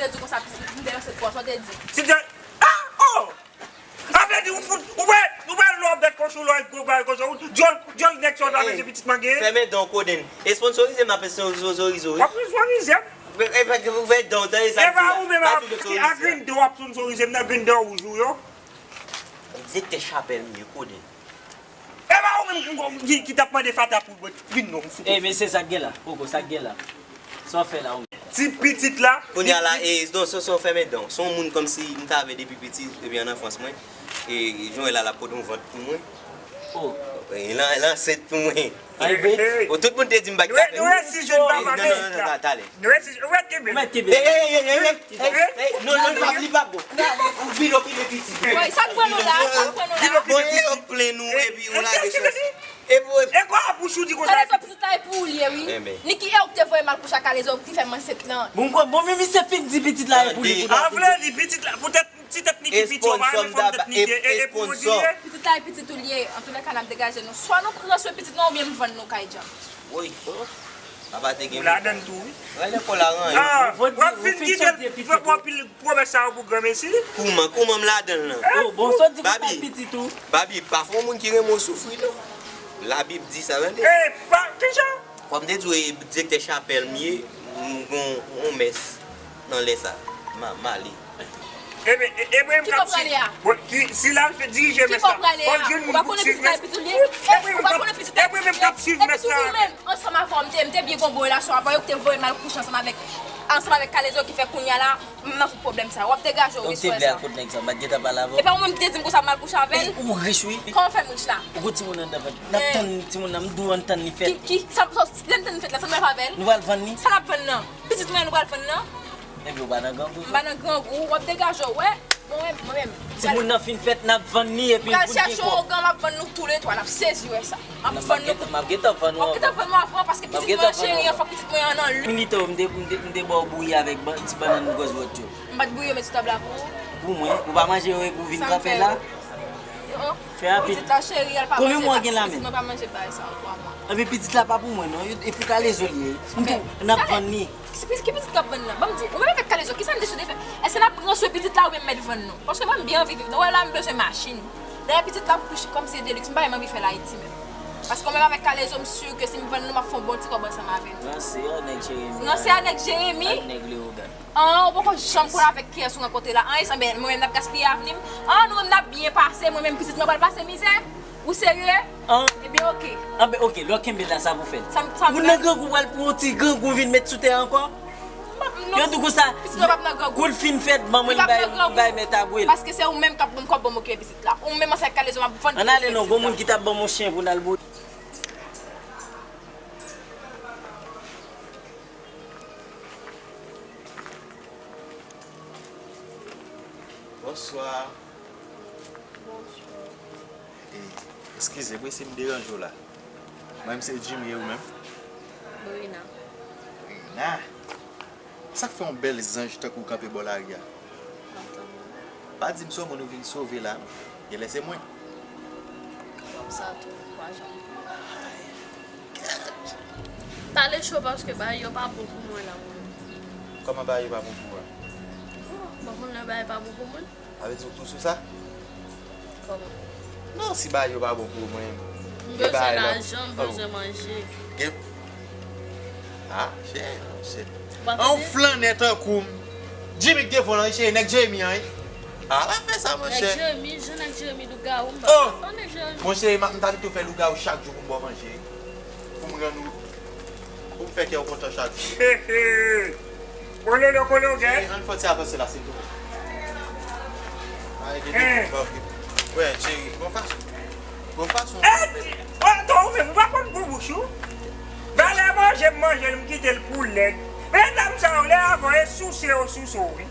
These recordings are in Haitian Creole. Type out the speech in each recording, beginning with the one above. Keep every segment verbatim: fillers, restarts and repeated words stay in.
Te di konsa, pitit, m te ranse twa, sa w te di? Ti de, ah, oh! Sa vle di ou fout, ou wè, ou wè lò bèt kochon, lò gwo bagay kochon, ou dyòl, dyòl nèg sa w ta vle di pitit mwen genyen? Fèmen dan w, kodenn. E sponsorize m, ap sponsorize w, wi. W ap sponsorize m? E pa ou menm a Green Day w ap sponsorize m nan Green Day wouj ou yo? Direktè chapèl m ye, kodenn. E pa ou menm ki, ki, ki t ap mande Fata pou vin non, m fout. E, men se sa k gen la, Koko, sa k gen la. Sa w fè la, ou menm? Ti pitit la. Kounye a la, e, non, se, se w fèmen dan w. Se yon moun kòmsi m ta vle depi piti, depi an anfans mwen. E, jan w wè la, l ap pote yon vant pou mwen. Oh. E, l an-, l ansent pou mwen. Ay, ben. Oh, tout moun te di m pa t ka fè. Nou resi jwenn papa pitit la. Non, non, non, non, talè. Nou resi, ou mèt kenbe. Ou mèt kenbe. Ey, ey, ey, ey, ey, ey, ey, non, non, li pa, li pa bon. Ou vin okipe pitit. Woy, sa k pran nou la? Sa k pran nou la? Bon, e yo plen nou, epi ou lage chans. Epi, epi. E kwa bouch ou di konsa? Kalezo, pitit la e pou ou li ye, wi. Enben. Niki, e ou ki te voye m al kouche ak Kalezo, ki fè m ansent lan. Bon, bon, bon, men misye fin di pitit la e pou li, pou li. A vle di pitit la, poutèt ti tèt Niki piti, ou pa renmen fòm tèt Niki, e, e pou yo di ye. Pitit la e pitit ou li ye. Antoulèka, n ap degaje nou. Swa nou pran swen pitit nou, oubyen m vann nou kay djanm. Woy. Papa te gen. Ou ladann tou, wi. Wè lekòl la ranyon. Ah, w ap fin kite l fè anpil pwomès sa yo pou granmesi. Kouman, kouman m ladann lan? Oh, bon, sa w di konsa pitit ou? Babi, pa fè yon moun ki renmen w soufri, non. Labib di sa, tande. Eh, pa, kijan? Kòm m te di w, e direktè chapèl m ye, m gon yon mès nan lè sa. M a, m ale. Ebyen, e, e mwen menm k ap swiv. Ki bò w prale a? Bon, ki, si l al fè dirije mès la, fò l jwenn moun pou t swiv mès. Ou pa konnen pitit la e pitit ou li ye? Ou pa konnen pitit la e pitit ou li ye? E mwen menm k ap swiv mès la. Epi tou ou menm, ansanm avè w, m te, m te byen gon bon relasyon avè w, ou te voye m al kouche ansanm avèk, ansanm avèk Kalezo ki fè kounye a la, m nan tout pwoblèm sa. W ap degaje w wi swè sa. Donk, te vle al kot nèg sa, m pa t gentan pale avè w? E pa ou menm ki te di m konsa m al kouche avè l? Ou rich wi. Kòman w fè m rich la? Ou gon timoun anndan vant. N ap tann timoun nan, m di w ann tann li fèt. Ki, ki, sa, sa, lè n tann li fèt la, sa n pral fè avè l? Nou pral vann li. Sa n ap vann nan? Pitit mwen an nou pral vann nan? Ebyen, ou pa nan grangou. M pa nan grangou, w ap degaje w, wè. Mwen menm, mwen menm. Timoun nan fin fèt, n ap vann li, epi l pou l gen kòb. M pral chèche yon ougan, m ap vann nou toulètwa, n ap sezi wè sa. M ap vann nou. M ap gentan vann ou avan. W ap gentan vann mwen avan, paske pitit mwen an cheri an, fòk pitit mwen an nan li. Militè, m te, m te, m te ba w bouyi avèk ban-, ti bannann gwòz wòt yo. M pa t bouyi yo met sou tab la pou ou? Pou mwen, ou pa manje yo epi w vin kanpe la? Fè rapid. Pitit la cheri, al pa manje bagay sa. Konbyen mwa gen la menm? Pitit mwen pa manje bagay sa yo twa mwa. Epi pitit la pa pou mwen non, e pou Kalezo li ye. M di w, n ap vann li. Ki pitit k ap vann nan? Ban m di w, ou menm avèk Kalezo, kisa n deside fè? Èske n ap pran swen pitit la oubyen m mèt vann nou? Paske mwen m byen anvi viv. Nou wè la, m bezwen machin. Dayè pitit la pou kouche kòmsi e de liks, m pa menm anvi fè l Ayiti menm. Paske mwen menm avèk Kalezo, m si ke si m vann nou, m ap fè yon bon ti kòb ansanm avè nou. Ranse a nèg Jeremi. Ranse a nèg Jeremi. Ak nèg Leyogàn. An, ou poko janm konnen avèk kiyès ou rankontre la. An, e sa, ben, mwen menm n ap gaspiye avni m. An, nou menm n ap byen pase, mwen menm pitit mwen pral pase mizè. Ou serye? An. Ebyen, oke. An, ben, oke, lè w kenbe la, sa pou fè l. Sa m, sa m. Ou nan grangou, pral pran yon ti grangou vin met sou tè ankò? Yo di w konsa, pitit mwen p ap nan grangou. Kou l fin fèt, ban mwen l bay, bay mèt a bwè l. Paske se ou menm k ap ban m kòb, ban m okipe pitit la. Ou menm ansanm ak Kalezo m ap vann pitit la. Ann ale non, gon moun ki t ap ban m yon chen pou n al bwè. Bonswa. Bonswa. E, eskize m wi si m deranje w la. Mwen menm se Jimmy, e ou menm? Brina. Brina? Sa k fè yon bèl zanj tankou w kanpe bò lari a? Pa di m se yon moun ou vin sove la, non. Genlè se mwen. Kòm sa tou, ou pa janm. Pale cho paske bagay yo pa bon pou mwen la, mwen. Kòman bagay yo pa bon pou ou a? Bon, bon, moun nan bagay pa bon pou moun. Sa vle di ou tou sou sa? Kòman? Non, si bagay yo pa bon pou ou, mwen, m bezwen lajan, m bezwen manje. Gen, ah, chè, chè. An flannè tankou m. Jimmy k devan w lan, chè, nèg Jeremi an, wi. Ah, pa fè sa, monchè. Nèg Jeremi, jan nèg Jeremi lougawou, m pa konn nèg Jeremi. Monchè, m ta pito fè lougawou chak jou pou m ba w manje. Pou m rann ou, pou m fè kè w kontan chak jou. Kololo, kologè. Cheri, ann fè ti avanse la, silvouplè. Ay, gen de bòf. Wè, cheri, gon fason. Gon fason. Eh, oh, atò, ou menm, ou pa konn gou bouch ou? Valè manje, m manje l, m kite l pou lèd. Men dam sa yo, lè avan, e souse yo souse w, wi.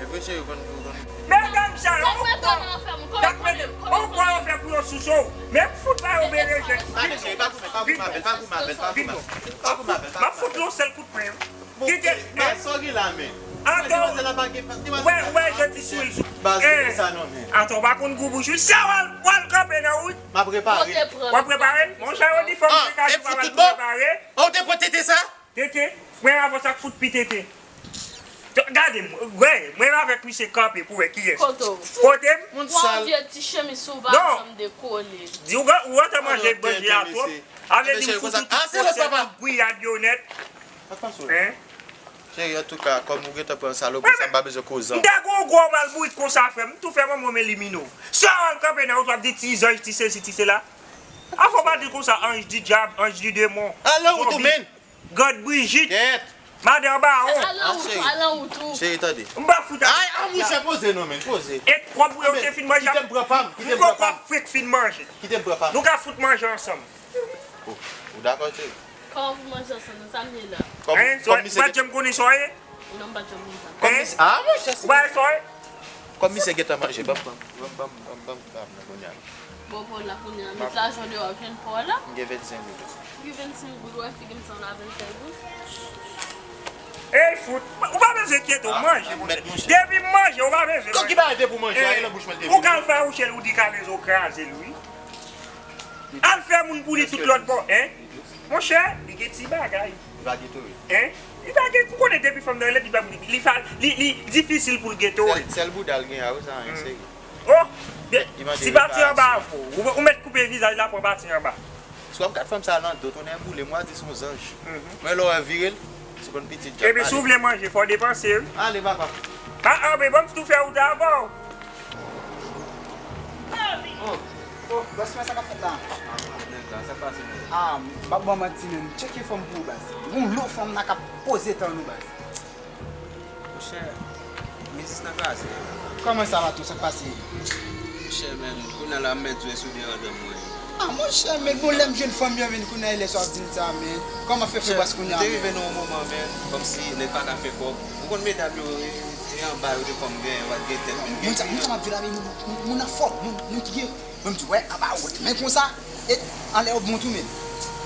E vre, cheri, ou konn, ou konn. Men dam sa yo, on kwa, on kwa yo fè pou yo souse w. Men fout ba yo berejèn. Pa goumen, pa goumen, pa goumen avè l, pa goumen avè l, pa goumen avè l. M ap fout l yon sèl kout pwen. Kite, men sa w gen la, men. Atò, wè, wè, je ti sou l sou. Baz, kite sa non, men. Atò, w pa konn gou bouch ou. Sa w al, w al kanpe nan wout. M ap repare. W ap repare? Monchè, yo di fòm se ka di w pa al prepare. Ou te pran tete sa? Tete? Mwen avè w sa k fout pi tete. Gade m, wè, mwen avèk misye kanpe pou wè kiyès. Kote w? Kote m? Moun sal. Vye ti chemiz sou w pa janm dekole. Di ou, ou antre manje, manje a twòp. Avè di m fout ou ti pwosè, tout gwiyad yo nèt. Hein? Cheri, antouka, kòm ou gentan pran salopri sa, m pa bezwen koze anko. M ta gen yon gwo mal bourik konsa, frè m. M tou fè manman m elimine w. Sa w al kanpe nan wout w ap di ti zanj, ti sesi, ti sela. Afè w pa di konsa, anj di dyab, anj di demon. Al nan wout ou, men. Gad Brijit. Kèt. Madan Bawon. Al nan wout ou, al nan wout ou. Cheri, tande. M pa fout. Ay, an mouche, poze non, men, poze. E kòb ou yo te fin manje. Kite m pran pa m, kite m pran pa m. Kòb fèk fin manje. Kite m pran pa m. Nou ka fout manje ansanm. Oh, ou dakò, cheri? Kòman pou manje ansanm nan? Sa m ye la? Kòm, hein, kòm misye pa janm konnen sa w ye? Non, m pa janm konn sa. Kòm misye, ah, monchè, ou pa wè sa w ye? Kòm misye gentan manje, ban m, ban m, ban m, ban m, ban m, ban m, ban m nan kounye a. Bon, pa w la kounye a, met lajan deyò, w ap jwenn pa w la. M gen vennsenk goud. M gen vennsenk goud, w wè figi m sanble a vennsenk goud. Ey, fout, ou pa bezwen enkyete w, manje, monchè. Depi m manje, ou pa bezwen. Kòb ki pa depi w manje, a, e nan bouch mwen depi. Ou ka al fè wouche l, ou di ka bezwen w kraze l, wi. Al fè moun pou li tout lòt bò, hein? Monchè, li gen ti bagay. Li pa Gatorade. Hein? Li pa gen, ou konnen depi fanm nan lèd, li pa, li fa, li, li difisil pou l Gatorade. Sèl, sèl bouda l gen a, wi, sa anyen serye. Oh! Ti pati anba, ou, ou mèt koupe vizaj la, pran pati anba. Si w ap gad fanm sa nan do, tonnè boule m, w a di se yon zanj. Men lè w vire l, se konn pitit djab. Epi si w vle manje, fò w depanse, wi. Ale, papa. Ah, ah, men ban m tou fè wout avè w. Oh, oh, bòs mwen, sa k ap fèt la? Ah, nèg la, sa k pase, nèg la? Ah, m ap ban manti, men m tcheke fanm pou ou, baz. Gon lo fanm la k ap poze tann ou, baz. Monchè, biznis nan kraze. Kòman sa, patwon, sa k pase? Monchè, men, kounye a la, m mèt jwe sou de andan mwen. Ah, monchè, men, bon, lè m jwenn fanm yo, men, kounye a, e lè sa w ap di m sa, men. Kòman fè fè bas kounye a, men? M te rive nan yon moman, men, kòmsi nèg pa ka fè kòb. Ou konn medam yo, e, e anba yo te fè m gen, yo pa t gen tèt, men gen kliyan. Moun sa, moun sa m ap di la, men, moun, moun, moun an fòm, moun, moun ki gen, men m di, wè, anba wòt, men konsa, e anlè yo bon tou, men.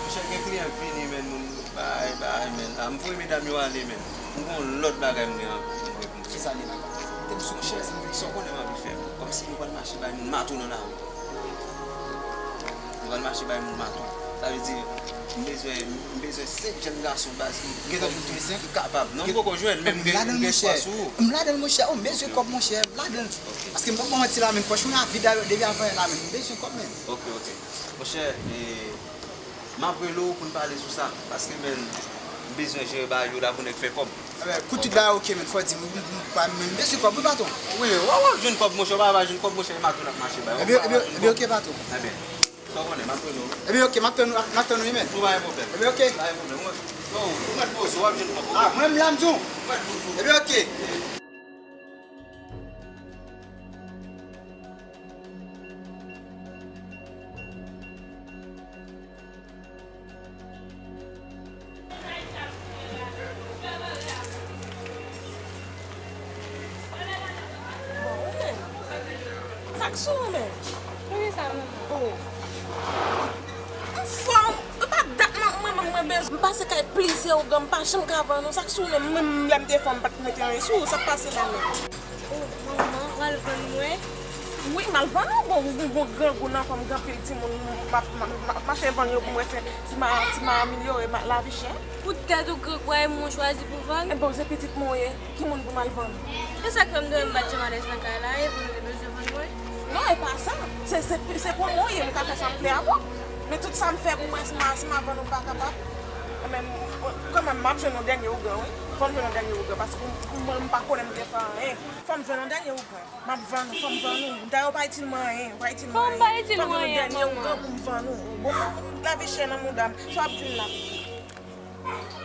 Monchè, gen kliyan k vini, men, moun, bay, bay, men. A, m voye medam yo ale, men. M gon lòt bagay m gen anvi pou m reponn. Kisa li la? Te m sou chèz, m vin sa w konnen m anvi fè. Kòmsi nou pral mache bay moun mato nan lari. Nou pral mache bay moun mato. Sa vle di, m bezwen, m bezwen senk jèn gason baz ki, ki kapab. Non, m poko jwenn, men m gen, m gen espwa sou ou. M ladann, monchè. Oh, m bezwen kòb, monchè. M ladann. Paske m p ap ba w manti la, men pòch mwen a vid depi avan yè la, men m bezwen kòb, men. Ok, ok. Monchè, e, m ap rele w pou n pale sou sa, paske, men, m bezwen jere bagay yo la pou nèg fè kòb. Ebyen, kout tout bagay oke, men, fò di, m, m, m, pa, men, m bezwen kòb, wi, patwon. Wi, w ap, w ap jwenn kòb, monchè, w pa, pa jwenn kòb, monchè, e mato n ap mache bay. Ebyen, ebyen, ebyen, oke, patwon. Ebyen, sa w konnen, m ap rele w. Ebyen, oke, m ap tann ou, m ap tann ou, wi, men. Nou pa gen pwoblèm. Ebyen, oke. Pa gen pwoblèm, ou, ou, ou mèt poze w, w ap jwenn kòb, oke? Ah, mwen, m la, m di w. Ou mèt poze w. Ebyen, oke. Bon, ou menm? Sa k sou ou menm? Poukisa menm? Oh. M fò, e pa dat man-, manman mwen bezwen. M pase kay plizyè ougan, m pa janm ka vann ou. Sa k sou ou menm? Menm lè m te fò, m pa t mete anyen sou ou. Sa k pase la menm? Oh, manman, w al vann mwen? Wi, m al vann ou. Gon, gon, gon grangou nan kò m, gen anpil timoun, m ap, m ap, m ap mache vann yo pou m wè si, si m a, si m a amelyore ma, lavi chè. Poutèt ou grangou a, e mwen w chwazi pou vann? Enben, se pitit mwen w ye. Ki moun pou m al vann? E sa k fè m di w m pa t janm alèz nan kay la, e pou nou te bezwen vann mwen? Non, e pa sa. Se, se, se pou mwen w ye, m ka fè sa m vle avè w. Men tout sa m fè pou mwen, si m a, si m a vann ou pa kapab. Enben, kanmenm, m ap jwenn yon dènye ougan, wi. Fò m jwenn yon dènye ougan, paske pou, pou mwen, m pa konnen m te fè anyen. Fò m jwenn yon dènye ougan. M ap vann ou, fò m vann ou. Dayè, ou pa itil mwen anyen, ou pa itil mwen anyen. Fò m pa itil ou anyen, manman. Fò m jwenn yon dènye ougan pou m vann ou. Bon, lavi chè nan mouda m. Sa w ap di m la, pitit?